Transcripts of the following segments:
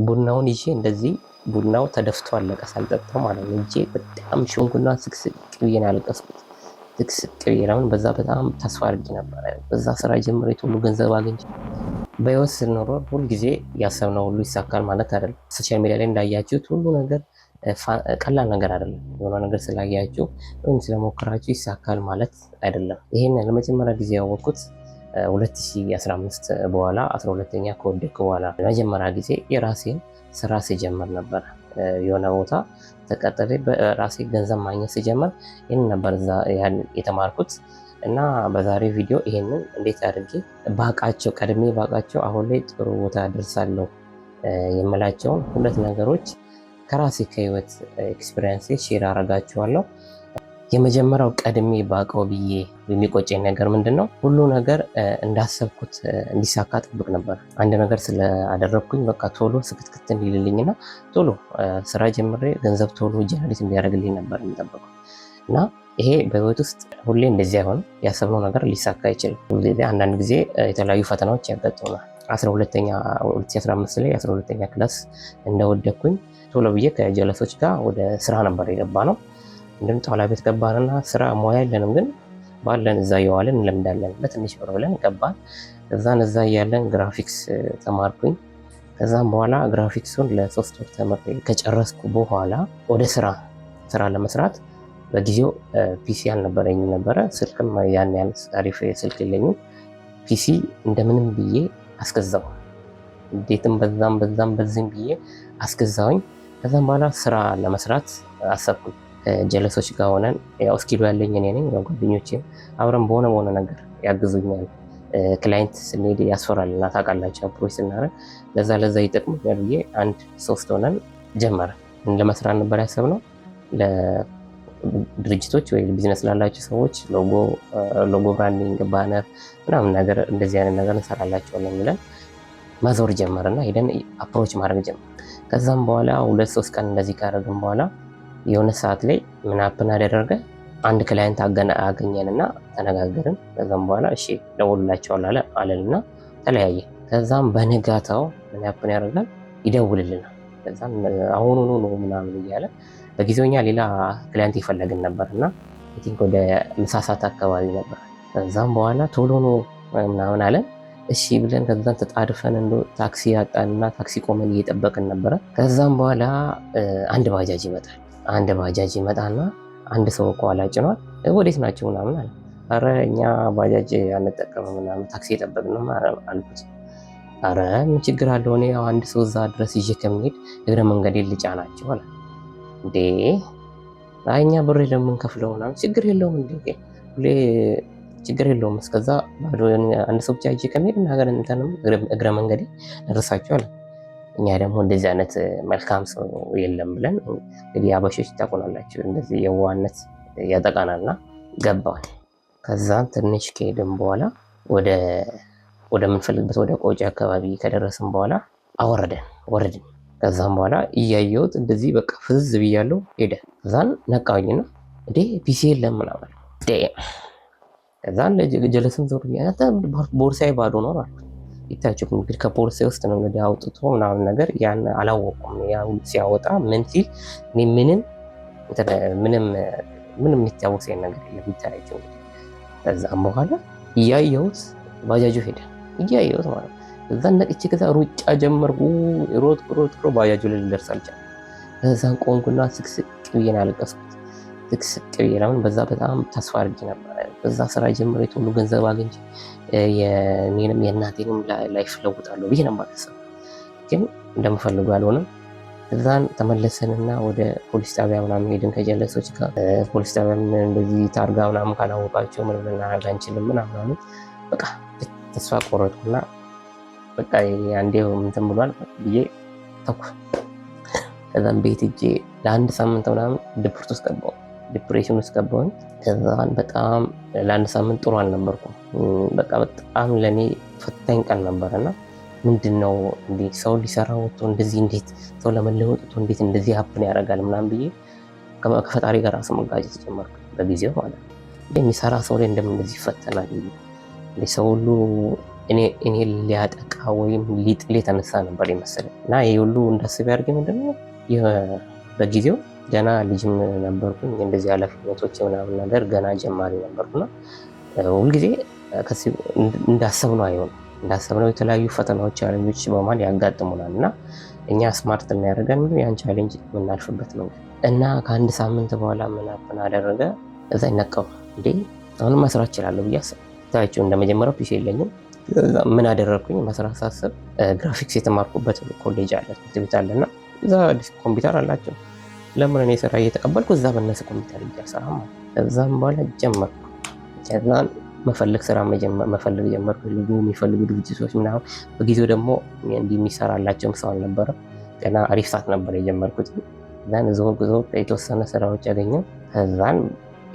ቡናውን ይዤ እንደዚህ ቡናው ተደፍቶ አለቀ ሳልጠጣው ማለት ነው። እጄ በጣም ሽንኩና ስቅስቅ ብዬ ነው ያለቀስኩት። ስቅስቅ ብዬ ለምን በዛ በጣም ተስፋ አድርጌ ነበረ። በዛ ስራ ጀምሬ ቶሎ ገንዘብ አግኝቼ። በህይወት ስንኖር ሁልጊዜ ያሰብነው ሁሉ ይሳካል ማለት አይደለም። Social media ላይ እንዳያችሁት ሁሉ ነገር ቀላል ነገር አይደለም። የሆነ ነገር ስላያችሁ ወይም ስለሞከራችሁ ይሳካል ማለት አይደለም። ይሄን ለመጀመሪያ ጊዜ ያወቅኩት 2015 በኋላ፣ 12ኛ ከወደቅኩ በኋላ ለመጀመሪያ ጊዜ የራሴን ስራ ስጀምር ነበር። የሆነ ቦታ ተቀጥሬ በራሴ ገንዘብ ማግኘት ስጀምር ይህን ነበር የተማርኩት። እና በዛሬ ቪዲዮ ይሄንን እንዴት አድርጌ ባቃቸው፣ ቀድሜ ባቃቸው አሁን ላይ ጥሩ ቦታ ደርሳለሁ የምላቸውን ሁለት ነገሮች ከራሴ ከህይወት experience share አረጋችኋለሁ። የመጀመሪያው ቀድሜ ባቀው ብዬ የሚቆጨኝ ነገር ምንድን ነው? ሁሉ ነገር እንዳሰብኩት እንዲሳካ ጠብቅ ነበር። አንድ ነገር ስላደረግኩኝ በቃ ቶሎ ስክትክት እንዲልልኝና ቶሎ ስራ ጀምሬ ገንዘብ ቶሎ generate እንዲያደርግልኝ ነበር የሚጠበቀው። እና ይሄ በህይወት ውስጥ ሁሌ እንደዚህ አይሆንም። ያሰብነው ነገር ሊሳካ አይችልም። ሁሌ አንዳንድ ጊዜ የተለያዩ ፈተናዎች ያጋጥሙናል። 12ኛ 2015 ላይ 12ኛ class እንደወደኩኝ ቶሎ ብዬ ከጀለሶች ጋር ወደ ስራ ነበር የገባነው። እንደም ጣውላ ቤት ገባንና ስራ ሙያ የለንም፣ ግን ባለን እዛ እየዋልን እንለምዳለን በትንሽ ብር ብለን ገባን። ከዛን እዛ እያለን ግራፊክስ ተማርኩኝ። ከዛም በኋላ ግራፊክሱን ለ3 ወር ተምሬ ከጨረስኩ በኋላ ወደ ስራ ለመስራት በጊዜው PC አልነበረኝም ነበረ። ስልክም ያን ያህል አሪፍ ስልክ የለኝም። PC እንደምንም ብዬ አስገዛው። እንዴትም በዛም በዛም በዚህም ብዬ አስገዛውኝ። ከዛም በኋላ ስራ ለመስራት አሰብኩኝ። ከጀለሶች ጋር ሆነን፣ ያው skill ኡ ያለኝ እኔ ነኝ። ያው ጓደኞቼም አብረን በሆነ በሆነ ነገር ያግዙኛል። Client ስንሄድ ያስፈራል እና ታውቃላችሁ approach ስናደርግ ለዛ ለዛ ይጠቅሙኛል ብዬ አንድ ሶስት ሆነን ጀመረ። ለመስራት ነበር ያሰብነው፣ ለድርጅቶች ወይ ቢዝነስ ላላቸው ሰዎች logo፣ branding፣ banner ምናምን ነገር እንደዚህ አይነት ነገር እንሰራላቸዋለን ብለን መዞር ጀመርና ሄደን approach ማድረግ ጀመር። ከዛም በኋላ 2-3 ቀን እንደዚህ ካደረግን በኋላ የሆነ ሰዓት ላይ ምን happen አደረገ? አንድ client አገኘንና ተነጋገርን። ከዛም በኋላ እሺ ደውልላቸዋል አለንና ተለያየ። ከዛም በንጋታው ምን happen ያደርጋል? ይደውልልናል። ከዛም አሁኑኑ ነው ምናምን እያለ፣ በጊዜው እኛ ሌላ client የፈለግን ነበር እና I think ወደ ምሳ ሰዓት አካባቢ ነበር። ከዛም በኋላ ቶሎ ነው ምናምን አለን። እሺ ብለን ከዛም ተጣድፈን እንዶ ታክሲ ያጣንና ታክሲ ቆመን እየጠበቅን ነበረ። ከዛም በኋላ አንድ ባጃጅ ይመጣል። አንድ ባጃጅ ይመጣና አንድ ሰው ከኋላ ጭኗል። ወዴት ናቸው ምናምን አለ። አረ እኛ ባጃጅ አንጠቀምም ምናምን፣ ታክሲ የጠበቅን ነው አልኩት። አረ ምን ችግር አለው? እኔ ያው አንድ ሰው እዛ ድረስ ይዤ ከሚሄድ እግረ መንገዴ ልጫናቸው አለ። እንዴ አይ እኛ ብር የለም የምንከፍለው ምናምን፣ ችግር የለውም እንዴ ሁሌ ችግር የለውም፣ እስከዛ ባዶ አንድ ሰው ብቻ ይዤ ከሚሄድ ሀገር እንትንም እግረ መንገዴ ደረሳቸው አለ። እኛ ደግሞ እንደዚህ አይነት መልካም ሰው የለም ብለን፣ እንግዲህ አበሾች ታውቁናላችሁ፣ እንደዚህ የዋህነት ያጠቃናልና ገባን። ከዛን ትንሽ ከሄድን በኋላ ወደምንፈልግበት ወደ ቆጬ አካባቢ ከደረስን በኋላ አወረደን፣ ወረድን። ከዛም በኋላ እያየሁት እንደዚህ በቃ ፍዝዝ ብያለሁ፣ ሄደ። ከዛን ነቃሁኝና እንዴ PC የለም ምናምን። ከዛን ጀለስም ዞር፣ ቦርሳዬ ባዶ ነው አልኩት። ይታያቸው እንግዲህ ከቦርሳዬ ውስጥ ነው እንግዲህ አውጥቶ ምናምን ነገር፣ ያን አላወቁም። ያ ሲያወጣ ምን ሲል እኔ ምንም ምንም ምንም የሚታወሰኝ ነገር የለም። ይታያቸው እንግዲህ። ከዛም በኋላ እያየሁት ባጃጁ ሄደ፣ እያየሁት ማለት ነው። ከዛን ነቅቼ ከዛ ሩጫ ጀመርኩ። ሮጥ ሮጥ ሮጥ ባጃጁ ላይ ልደርስ አልቻልኩም። ከዛን ቆምኩና ስቅስቅ ብዬ ነው ያለቀስኩት። ስቅስቅ ብዬ ለምን በዛ በጣም ተስፋ አድርጌ ነበር። በዛ ስራ ጀምሬ ቶሎ ገንዘብ አግኝቼ የኔንም የእናቴንም life ለውጣለሁ ብዬ ነበር ያሰብኩት። ግን እንደምፈልገው አልሆነም። እዛን ተመለሰንና ወደ ፖሊስ ጣቢያ ምናምን ሄድን ከጀለሶች ጋር። ፖሊስ ጣቢያ እንደዚህ ታርጋ ምናምን ካላወቃቸው ምንም ልናደርግ አንችልም ምናምን። በቃ ተስፋ ቆረጥኩና በቃ አንዴ እንትን ብሏል ብዬ ተኩ። ከዛም ቤት ሄጄ ለአንድ ሳምንት ምናምን ድብርት ውስጥ ገባሁ፣ depression ውስጥ ገባሁኝ። ከዛን በጣም ለአንድ ሳምንት ጥሩ አልነበርኩም። በቃ በጣም ለእኔ ፈታኝ ቀን ነበረና ምንድን ነው እንዴ ሰው ሊሰራ ወጥቶ እንደዚህ፣ እንዴት ሰው ለመለወጥ ወጥቶ እንዴት እንደዚህ happen ያደርጋል ምናምን ብዬ ከፈጣሪ ጋር ራሱ መጋጨት ጀመርኩ በጊዜው ማለት ነው። የሚሰራ ሰው ላይ እንደምን እንደዚህ ይፈተናል? ሰው ሁሉ እኔ ሊያጠቃ ወይም ሊጥል የተነሳ ነበር የመሰለኝ። እና ይህ ሁሉ እንዳስብ ያደርገኝ ምንድነው፣ በጊዜው ገና ልጅም ነበርኩኝ፣ እንደዚህ ኃላፊነቶች ምናምን ነገር ገና ጀማሪ ነበርኩና ሁልጊዜ እንዳሰብነው አይሆንም። እንዳሰብነው የተለያዩ ፈተናዎች፣ challenge ኦች በመሀል ያጋጥሙናል። እና እኛ smart የሚያደርገን ያን challenge የምናልፍበት መንገድ። እና ከአንድ ሳምንት በኋላ ምን happen አደረገ? እዛ ይነቀው እንዴ፣ አሁንም መስራት እችላለሁ ብዬ አሰብኩ። ታያችሁ እንደመጀመሪያው PC የለኝም። ምን አደረግኩኝ? መስራት ሳስብ ግራፊክስ የተማርኩበት ኮሌጅ አለ፣ ትምህርት ቤት አለና እዛ ኮምፒውተር አላቸው። ለምን እኔ ስራ እየተቀበልኩ እዛ በእነሱ ኮምፒውተር እያሰራም ማለት። ከዛም በኋላ ጀመርኩ። ከዛን መፈለግ ስራ መፈለግ ጀመርኩ። ልጁ የሚፈልጉ ድርጅቶች ምናምን፣ በጊዜው ደግሞ እንዲህ የሚሰራላቸውም ሰው አልነበረም። ገና አሪፍ ሰዓት ነበር የጀመርኩት። ከዛን ዞር ዞር የተወሰነ ስራዎች ያገኘው። ከዛን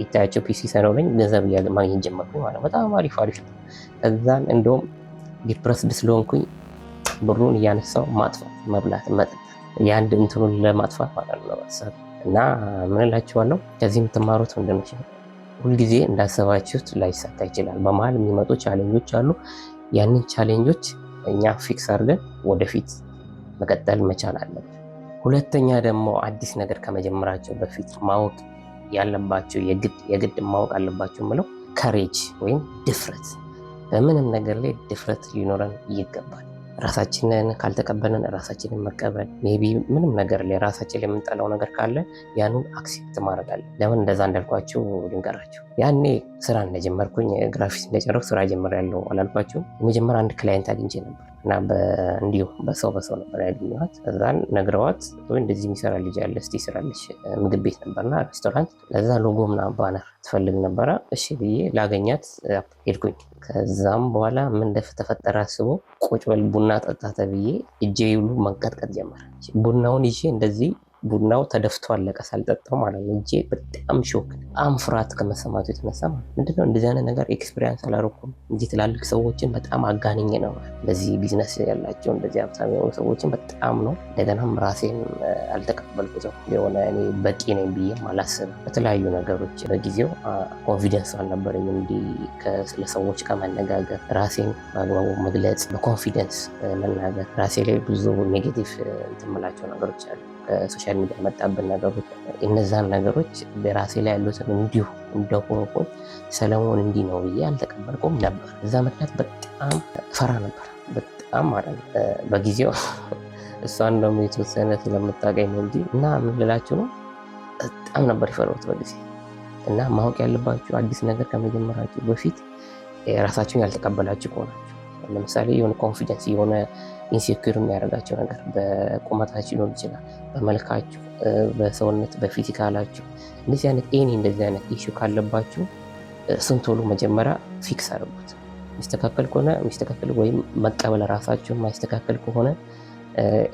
ይታያቸው PC ሳይኖረኝ ገንዘብ ማግኘት ጀመርኩኝ ማለት፣ በጣም አሪፍ አሪፍ። ከዛን እንደውም depressed ስለሆንኩኝ ብሩን እያነሳው ማጥፋት፣ መብላት፣ መጠጣት፣ የአንድ እንትኑን ለማጥፋት ማለት ነው። እና ምን እላችኋለሁ፣ ከዚህ የምትማሩት ምንድን ነው? ሁልጊዜ እንዳሰባችሁት ላይሳካ ይችላል። በመሀል የሚመጡ challenge ኦች አሉ። ያንን challenge ኦች እኛ fix አድርገን ወደፊት መቀጠል መቻል አለብን። ሁለተኛ ደግሞ አዲስ ነገር ከመጀመራቸው በፊት ማወቅ ያለባቸው፣ የግድ የግድ ማወቅ አለባቸው የምለው courage ወይም ድፍረት። በምንም ነገር ላይ ድፍረት ሊኖረን ይገባል። ራሳችንን ካልተቀበልን ራሳችንን መቀበል፣ maybe ምንም ነገር ላይ ራሳችን ላይ የምንጠላው ነገር ካለ ያኑን accept ማድረግ አለ። ለምን እንደዛ እንዳልኳችሁ ልንገራችሁ። ያኔ ስራ እንደጀመርኩኝ፣ ግራፊክስ እንደጨረስኩ ስራ ጀምሬያለሁ አላልኳችሁም? የመጀመሪያ አንድ client አግኝቼ ነበር እና እንዲሁ በሰው በሰው ነበር ያገኘኋት። ከዛን ነግረዋት ወይ እንደዚህ የሚሰራ ልጅ አለ፣ እስቲ ይስራልሽ፣ ምግብ ቤት ነበርና ሬስቶራንት፣ ለዛ ሎጎ ምናምን banner ትፈልግ ነበረ። እሺ ብዬ ላገኛት ሄድኩኝ። ከዛም በኋላ ምን እንደተፈጠረ አስቦ፣ ቁጭ በል ቡና ጠጣ ተብዬ እጄ ሁሉ መንቀጥቀጥ ጀመረ። ቡናውን ይዤ እንደዚህ ቡናው ተደፍቶ አለቀ ሳልጠጣው ማለት ነው። እጄ በጣም shock፣ በጣም ፍርሃት ከመሰማቱ የተነሳ ማለት። ምንድነው፣ እንደዚህ አይነት ነገር experience አላደረኩም እንጂ ትላልቅ ሰዎችን በጣም አጋንኜ ነው። እንደዚህ ቢዝነስ ያላቸው፣ እንደዚህ ሀብታም የሆኑ ሰዎችን በጣም ነው። እንደገናም ራሴን አልተቀበልኩትም። የሆነ እኔ በቂ ነኝ ብዬም አላስብም። በተለያዩ ነገሮች በጊዜው confidence አልነበረኝም። እንዲህ ለሰዎች ከመነጋገር፣ ራሴን በአግባቡ መግለጽ፣ በ confidence መናገር፣ ራሴ ላይ ብዙ negative እንትን የምላቸው ነገሮች አሉ። ከ social media የመጣብን ነገሮች፣ እነዛን ነገሮች በራሴ ላይ ያሉትን እንዲሁ እንደሆንኩኝ ሰለሞን እንዲህ ነው ብዬ አልተቀበልኩም ነበር። እዛ ምክንያት በጣም ፈራ ነበር፣ በጣም ማለት ነው። በጊዜው እሷን ደግሞ የተወሰነ ስለምታገኝ ነው እንጂ። እና ምን ልላችሁ ነው፣ በጣም ነበር የፈራሁት በጊዜ። እና ማወቅ ያለባችሁ አዲስ ነገር ከመጀመራችሁ በፊት ራሳችሁን ያልተቀበላችሁ ከሆናችሁ፣ ለምሳሌ የሆነ confidence የሆነ insecure የሚያደርጋቸው ነገር በቁመታችሁ ሊሆን ይችላል፣ በመልካችሁ፣ በሰውነት፣ በ physical ኣችሁ፣ እንደዚህ አይነት any እንደዚህ አይነት issue ካለባችሁ እሱን ቶሎ መጀመሪያ fix አድርጉት። የሚስተካከል ከሆነ የሚስተካከል ወይም መቀበል ራሳችሁን፣ ማይስተካከል ከሆነ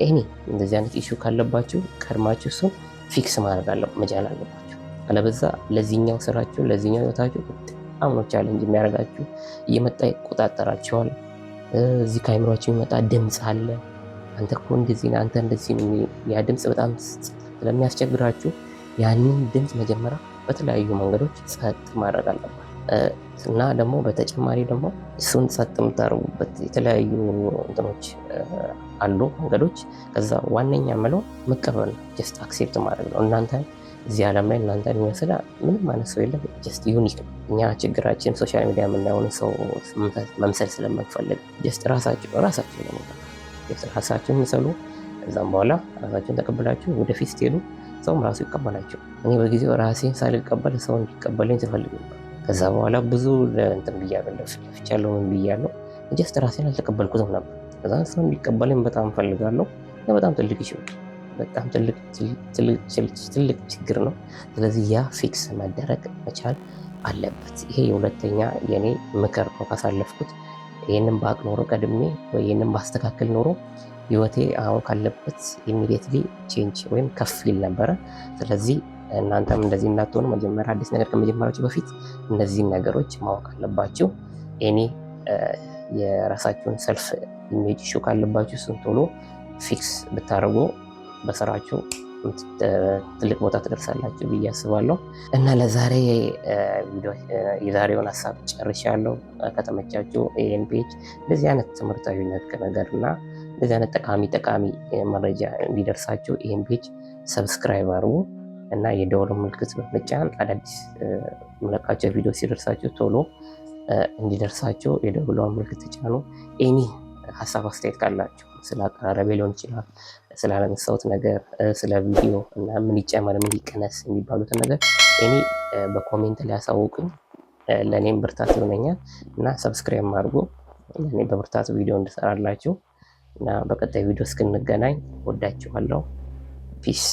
any እንደዚህ አይነት issue ካለባችሁ ቀድማችሁ እሱን fix ማድረግ መቻል አለባችሁ። አለበዛ ለዚህኛው ስራችሁ፣ ለዚህኛው ህይወታችሁ በጣም ነው challenge የሚያደርጋችሁ፣ እየመጣ ይቆጣጠራችኋል። እዚህ ከአይምሯችሁ የሚመጣ ድምፅ አለ። አንተ እኮ እንደዚህ ነህ፣ አንተ እንደዚህ ነው። ያ ድምፅ በጣም ስለሚያስቸግራችሁ ያንን ድምፅ መጀመሪያ በተለያዩ መንገዶች ጸጥ ማድረግ አለባችሁ። እና ደግሞ በተጨማሪ ደግሞ እሱን ጸጥ የምታደርጉበት የተለያዩ እንትኖች አሉ፣ መንገዶች። ከዛ ዋነኛ የምለው መቀበል ነው። Just accept ማድረግ ነው። እናንተ እዚህ ዓለም ላይ እናንተ የሚመስል ምንም አይነት ሰው የለም። Just unique ነው። እኛ ችግራችን social media የምናየውን ሰው መምሰል ስለምንፈልግ just ራሳችሁ ራሳችሁ ነው። Just ራሳችሁን ምሰሉ። ከዛም በኋላ ራሳችሁን ተቀብላችሁ ወደፊት ስትሄዱ ሰውም ራሱ ይቀበላችሁ። እኔ በጊዜው ራሴን ሳልቀበል ሰው እንዲቀበለኝ ስፈልግ ነበር። ከዛ በኋላ ብዙ እንትን ብያለሁ፣ ለፍቻለሁ፣ ምን ብያለሁ። Just ራሴን አልተቀበልኩትም ነበር። ከዛ ሰው እንዲቀበለኝ በጣም እፈልጋለሁ። በጣም ትልቅ issue፣ በጣም ትልቅ ችግር ነው። ስለዚህ ያ fix መደረግ መቻል አለበት። ይሄ የሁለተኛ የኔ ምክር ነው ካሳለፍኩት። ይህንን ባቅ ኖሮ ቀድሜ ወይ ይህንን ባስተካከል ኖሮ ህይወቴ አሁን ካለበት immediately change ወይም ከፍ ይል ነበረ። ስለዚህ እናንተም እንደዚህ እንዳትሆኑ መጀመሪያ አዲስ ነገር ከመጀመራችሁ በፊት እነዚህን ነገሮች ማወቅ አለባችሁ። Any የራሳችሁን self image issue ካለባችሁ እሱን ቶሎ fix ብታደርጉ በስራችሁ ትልቅ ቦታ ትደርሳላችሁ ብዬ አስባለሁ። እና ለዛሬ የዛሬውን ሀሳብ ጨርሻለሁ። ከተመቻችሁ ይህን page እንደዚህ አይነት ትምህርታዊ ነክ ነገር እና እንደዚህ አይነት ጠቃሚ ጠቃሚ መረጃ እንዲደርሳችሁ ይህን page subscribe አድርጉ እና የደወል ምልክት በመጫን አዳዲስ የምለቃቸው ቪዲዮ ሲደርሳችሁ ቶሎ እንዲደርሳችሁ የደወሏን ምልክት ተጫኑ። Any ሀሳብ አስተያየት ካላችሁ ስለ አቀራረቤ ሊሆን ይችላል፣ ስላነሳሁት ነገር፣ ስለ ቪዲዮ እና ምን ይጨመር ምን ይቀነስ የሚባሉትን ነገር any በ comment ላይ ያሳውቁኝ። ለእኔም ብርታት ይሆነኛል እና subscribe አድርጉ ለእኔ በብርታት ቪዲዮ እንድሰራላችሁ እና በቀጣይ ቪዲዮ እስክንገናኝ ወዳችኋለሁ። Peace.